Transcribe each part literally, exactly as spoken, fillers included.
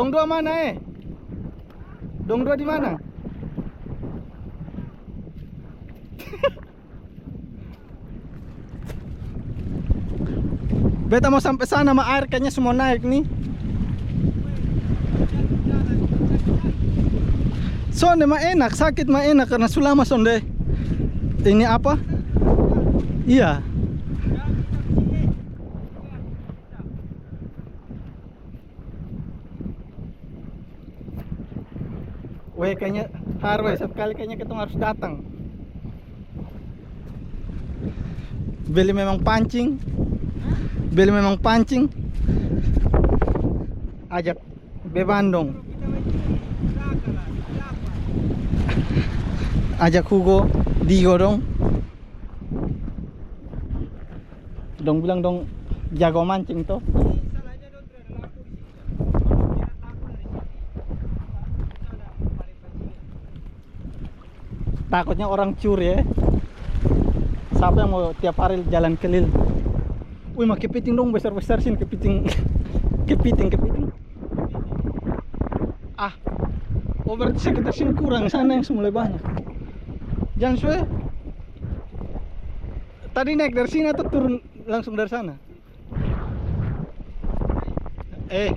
Dong dua mana, eh? Dong dua di mana? Beta mau sampai sana ma, air kayaknya semua naik nih. Sonde ma enak, sakit ma enak karena su lama sonde. Ini apa? Iya. Weh, kayaknya harus, setiap kali kayaknya kita harus datang. Beli memang pancing. Beli memang pancing. Ajak beban dong. Ajak Hugo, Digo dong. Dong bilang dong jago mancing toh. Takutnya orang curi ya. Siapa yang mau tiap hari jalan keliling? Wih, ma kepiting dong besar-besar sini, kepiting. Kepiting, kepiting. Ah, oh, berarti sekitar sini kurang, sana yang semula banyak. Jangan sue. Tadi naik dari sini atau turun langsung dari sana? Eh,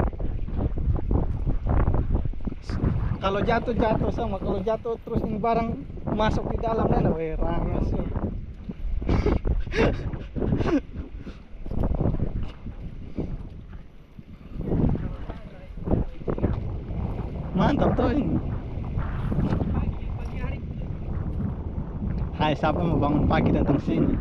kalau jatuh, jatuh sama kalau jatuh terus ini barang masuk di dalam, nena weh, rangas. Mantap toh ini. Hai, siapa mau bangun pagi datang sini?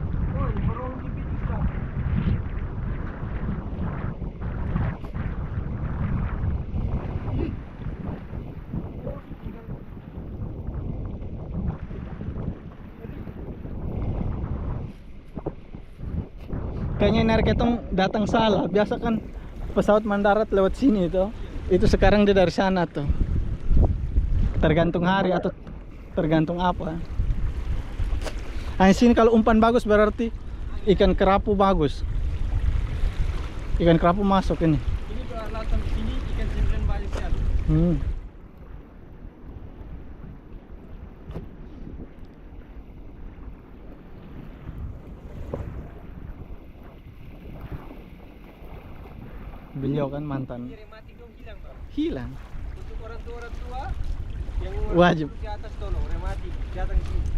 Kayaknya ini hari ketong datang salah. Biasa kan pesawat mendarat lewat sini toh. Itu sekarang dia dari sana toh. Tergantung hari atau tergantung apa. Ah, di sini kalau umpan bagus berarti ikan kerapu bagus. Ikan kerapu masuk ini. Ini kalau datang di sini, ikan sendirian banyak sekali. Hmm. Beliau kan mantan. Ini rematik dong hilang, Bang. Hilang. Untuk orang tua, orang tua yang umur Wajib. Di atas, tolong rematik, datang sini.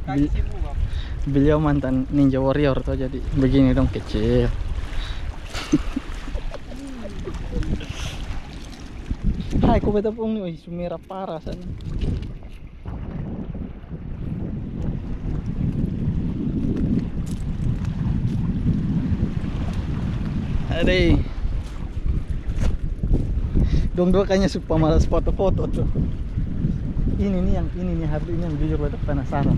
Kaki Bel- sembuh, Bang. Beliau mantan Ninja Warrior toh, jadi begini dong kecil. Hai, ko beta pung ni, oi, su mera parah sana. Adei. Dong dua kayaknya su pamalas foto-foto tuh. Ini nih yang, ini nih, Hardi, ini yang jujur beta penasaran.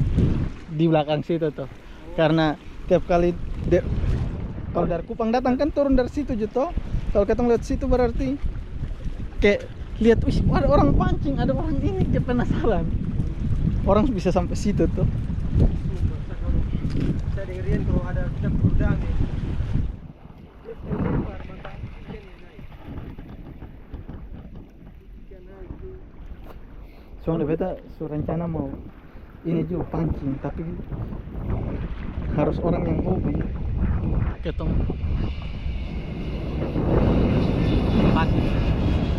Di belakang situ tuh. Karena tiap kali de-, kalau dari Kupang datang kan turun dari situ ju toh. Kalau ketong lihat situ berarti kayak lihat, "Wih, ada orang pancing, ada orang ini," dia penasaran. Orang bisa sampai situ tuh. Saya dengerin kalau ada kita berundang ya. Soalnya beta su rencana mau ini juga pancing, tapi harus orang yang hobi. Ketong Batik,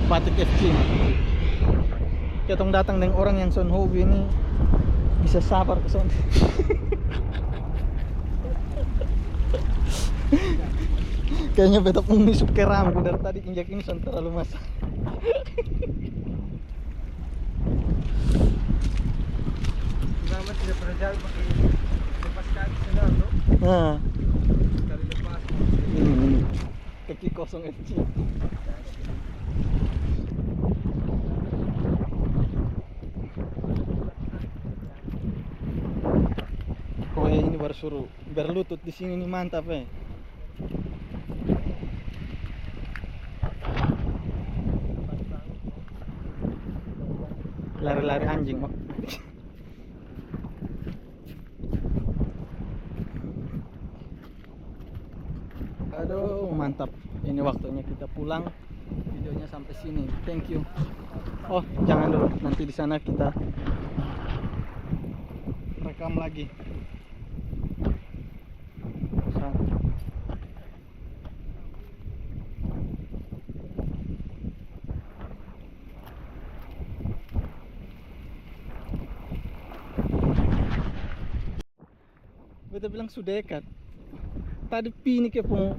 Batik F C. Ketong datang dengan orang yang son hobi ini bisa sabar ke son. Kayaknya beta pung ini su keram, dari tadi injak ini son terlalu masa. Selamat tidak pernah jalan pakai lepas kaki, senang, no? Nah. Sekali lepas. Hmm. Kaki kosong F C. Oh ya, ini baru suruh berlutut di sini nih, mantap eh. Lari-lari anjing, Mak. Aduh, mantap. Ini waktunya kita pulang. Videonya sampai sini. Thank you. Oh, jangan dulu. Nanti di sana kita rekam lagi. Sa- Beta bilang su dekat. Tadi pi ni ke pung,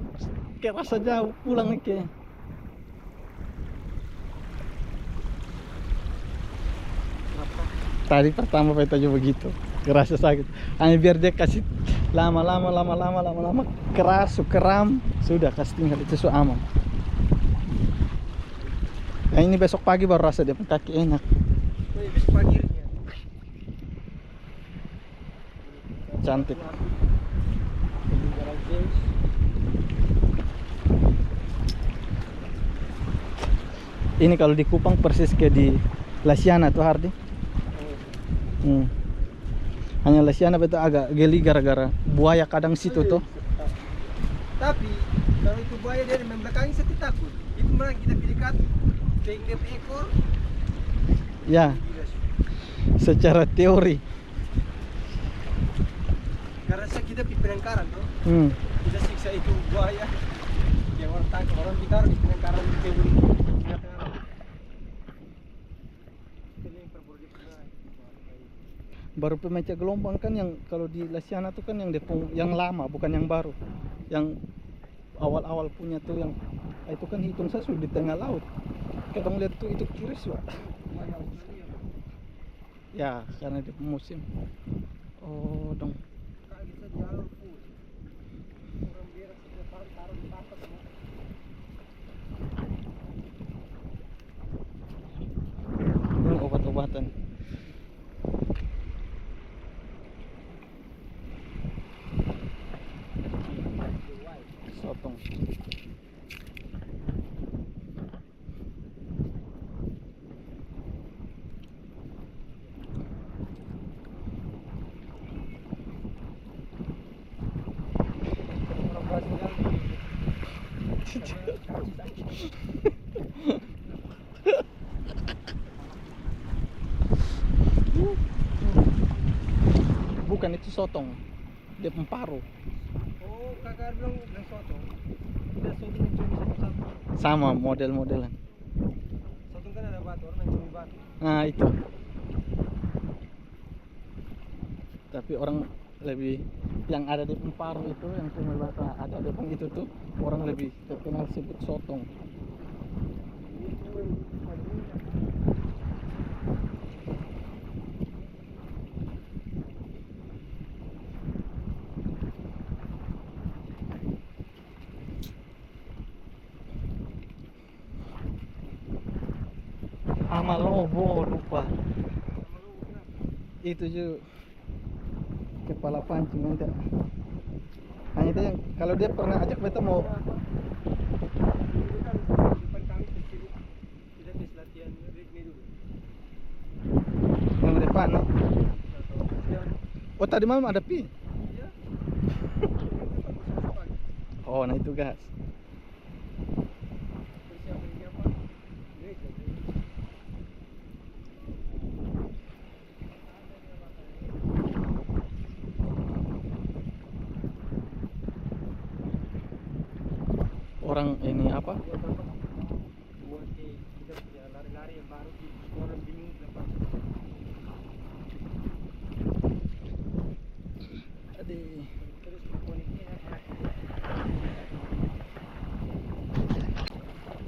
ke rasa jauh pulang ni ke. Tadi pertama beta juga begitu, ngerasa sakit. Hanya biar dia kasih lama-lama, lama-lama, lama-lama, keras, su kram, sudah kasih tinggal itu su aman. Nah, ini besok pagi baru rasa dia pung kaki enak. Oh iya, besok pagi ya. Cantik. Ini kalau di Kupang persis ke di Lasiana tuh, Hardi. Hmm. Hanya Lasiana beta agak geli gara-gara buaya kadang situ tuh. Tapi kalau itu buaya dia membelakangi, saya takut. Itu malah kita pilih kat, pengen ekor. Ya. Secara teori. Karena saya, kita pi penangkaran tuh. Hmm. Kita siksa itu buaya. Yang orang tangkap, orang kita harus di penangkaran, di penangkaran. Baru pemecah gelombang kan yang kalau di Lasiana tuh kan yang depung yang lama, bukan yang baru. Yang awal-awal punya tuh yang itu kan hitung saya sudah di tengah laut. Katong lihat tuh itu kiri sih, Pak. Ya, karena di musim. Oh, dong. Ini obat-obatan. Sotong. Bukan itu sotong, dia pung paru. Oh, kakak bilang, bilang sotong. Kita sotong yang cumi satu-satu. Sama model-modelan. Sotong kan ada batu, orang yang cumi batu. Nah, itu. Tapi orang lebih yang ada di pung paru itu, yang cumi batu, ada di pung itu tuh, orang lebih terkenal sebut sotong. Amalobo rupa. Itu juga kepala pancing nanti. Hanya itu yang kalau dia pernah ajak beta mau. Yang depan, no? Oh, tadi malam ada pi. Oh, nah itu gas. Orang ini apa? Buat kita punya lari-lari yang baru, orang bingung kenapa. Aduh.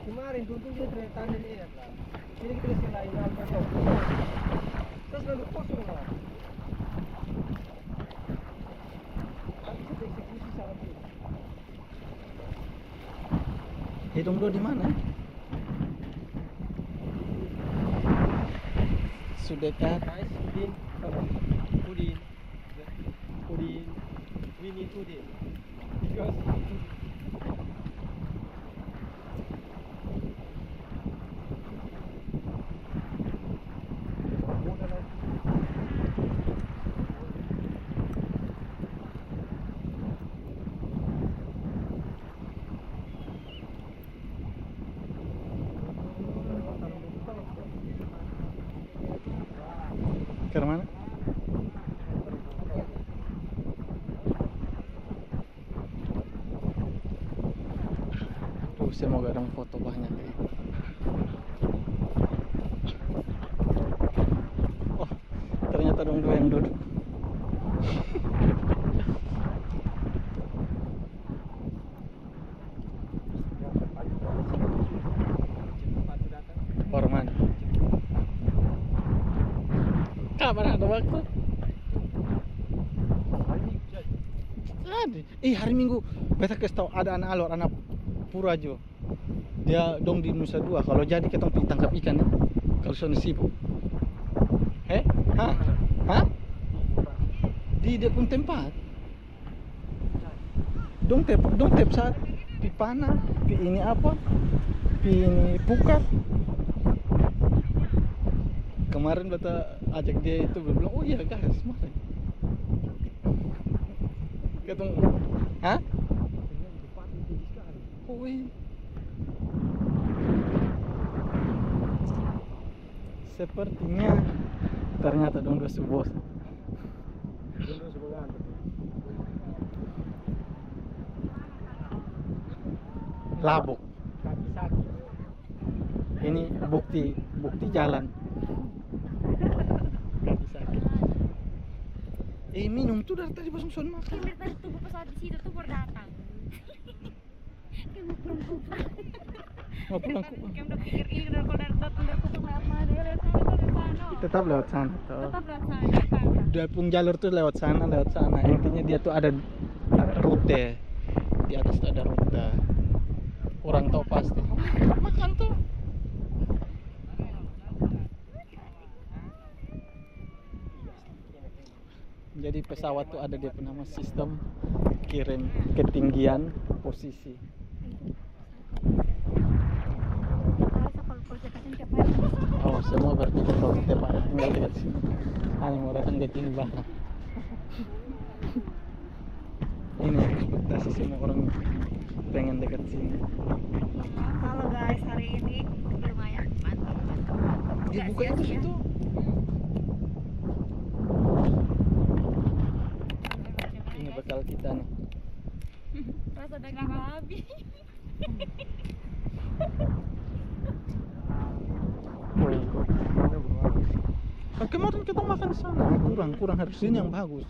Kemarin tuh, tuh dia ternyata ini enak lah. Sini kita selain apa tuh? Terus lalu kosong lah. Habis itu eksekusi salah tuh. Hidung dua di mana? Sudah kah? Guys, Udin, Udin, Udin, we need Udin. Because Semoga dong foto banyak ya. Oh, ternyata dong dua yang duduk. Orman. Kapan ada waktu? Tadi. Eh, hari Minggu. Beta kasih tau ada anak alor, anak pura jo. Dia dong di Nusa Dua. Kalau jadi kita pi tangkap ikan ya. Kalau sono sibuk. Eh? Hah? Hah? Di dia pun tempat. Dong tep, dong tep saat pi pana, pi ini apa, pi ini pukar. Kemarin beta ajak dia itu, beta bilang, "Oh iya, gas, mari." Ketemu, hah? Oh iya. Sepertinya ternyata dong dua su bosan. Labuk. Ini bukti, bukti jalan. Kaki sakit. Eh, minum tuh dari tadi, bosong son makan. Dari tadi tunggu pesawat di situ tuh baru datang. Kayak mau pulang kota. Mau pulang ku- Kayak udah pikir ini, udah, kalau dari, dari, dari Kupang lewat mana, dia lewat sana, dia lewat sana. Tetap lewat sana tuh. Tetap lewat sana, dia kan? Dia pun jalur tuh lewat sana, lewat sana. Intinya dia tuh ada rute. Di atas tuh ada rute. Orang tahu pasti. Makan tuh. Jadi pesawat tuh ada dia punya nama sistem kirim ketinggian posisi. Oh, semua berarti kita tahu kita, Pak, tinggal dekat sini. Hanya mau datang ke sini, Pak. Ini ekspektasi semua orang pengen dekat sini. Halo guys, hari ini lumayan mantap, mantap, mantap. Dibuka itu situ. Ini bekal kita nih. Rasa daging babi. Kan kemarin kita makan di sana, kurang, kurang, harus ini yang bagus.